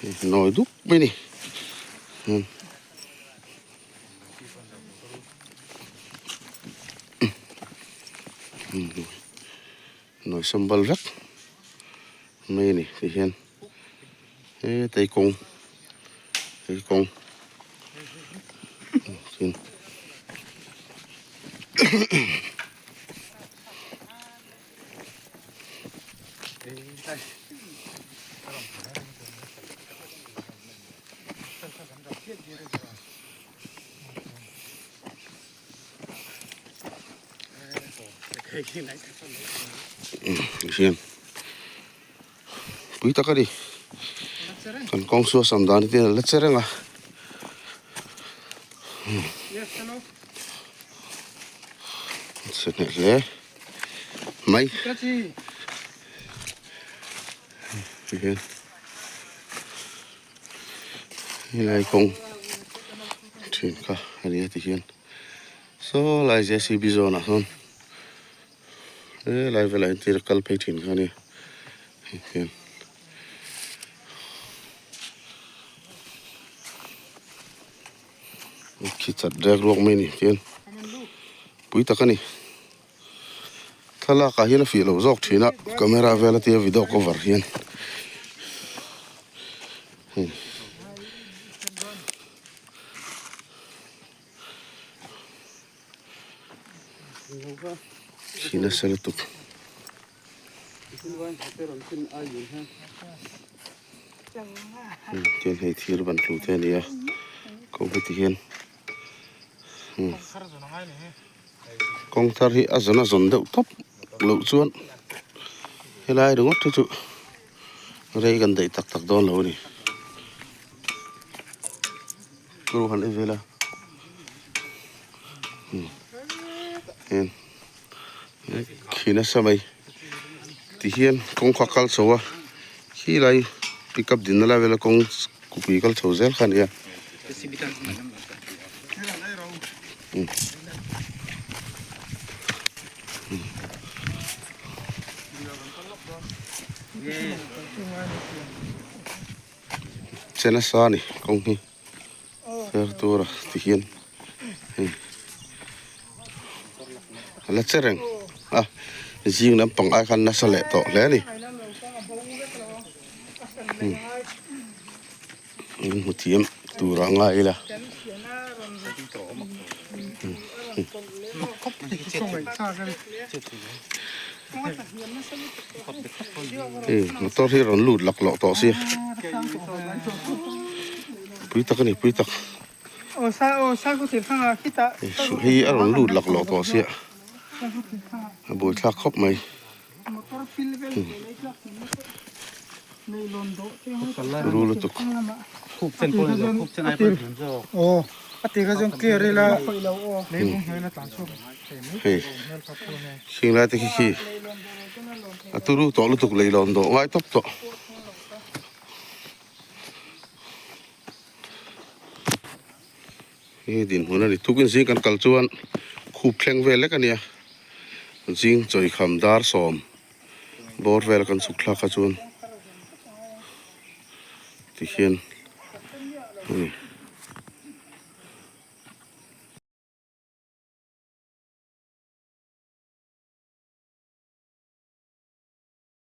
Nawi dup mai a ni. Nawi sambal vek mai a ni ti hian hetai kawng hei kawng chuan Hian pui tak a ni kan kawng chu a sam dan te a la che reng a chhe hneh hle mai tihian helai kawng thin kha a ni a tihian saw lai JCB zawn ah sawn helai velah hian thil a kal phei thin kha a ni tihian. Khi chat rek ruak mai a ni tihian pui tak a ni thlalak ah hian a fih loh zawk thin a camera vel a tia video cover hian hei khi nasa lutuk. Tian hei thir ban tlu te a ni a kawng heti hian kawng thar hi a zawn a zawn deuh tawp loh chuan helai ringawt hi chu rei kan daih tak tak dawn lo a ni kawr han en vel a hian. Khi nasa mai tihian kawng kha kal chho a khilai pickup dinna lai vela kawng kupui kal chho zel kha a ni a. Che nasa a ni kawng hi. Ser tura ti hian hei a la che reng a zing lampang ai khan nasa leh tawh hle a ni an hmu thiam tur a ngai ila. Hei motor hi rawn lut laklawh tawh sia. Pui tak a ni pui tak. Hei a rawn lut laklawh tawh sia a buaithlak khawp mai. Ru lutuk. Hei hring lai te khi khi a turu tawh lutuk leilawn dawh ngai tawp tawh. Hei dinhmun a ni tukin zing kan kal chuan khup thleng vel lek a nia zing chawikham dar sawm bawr vel kan chhuk thlak kha chuan tikhian a ni.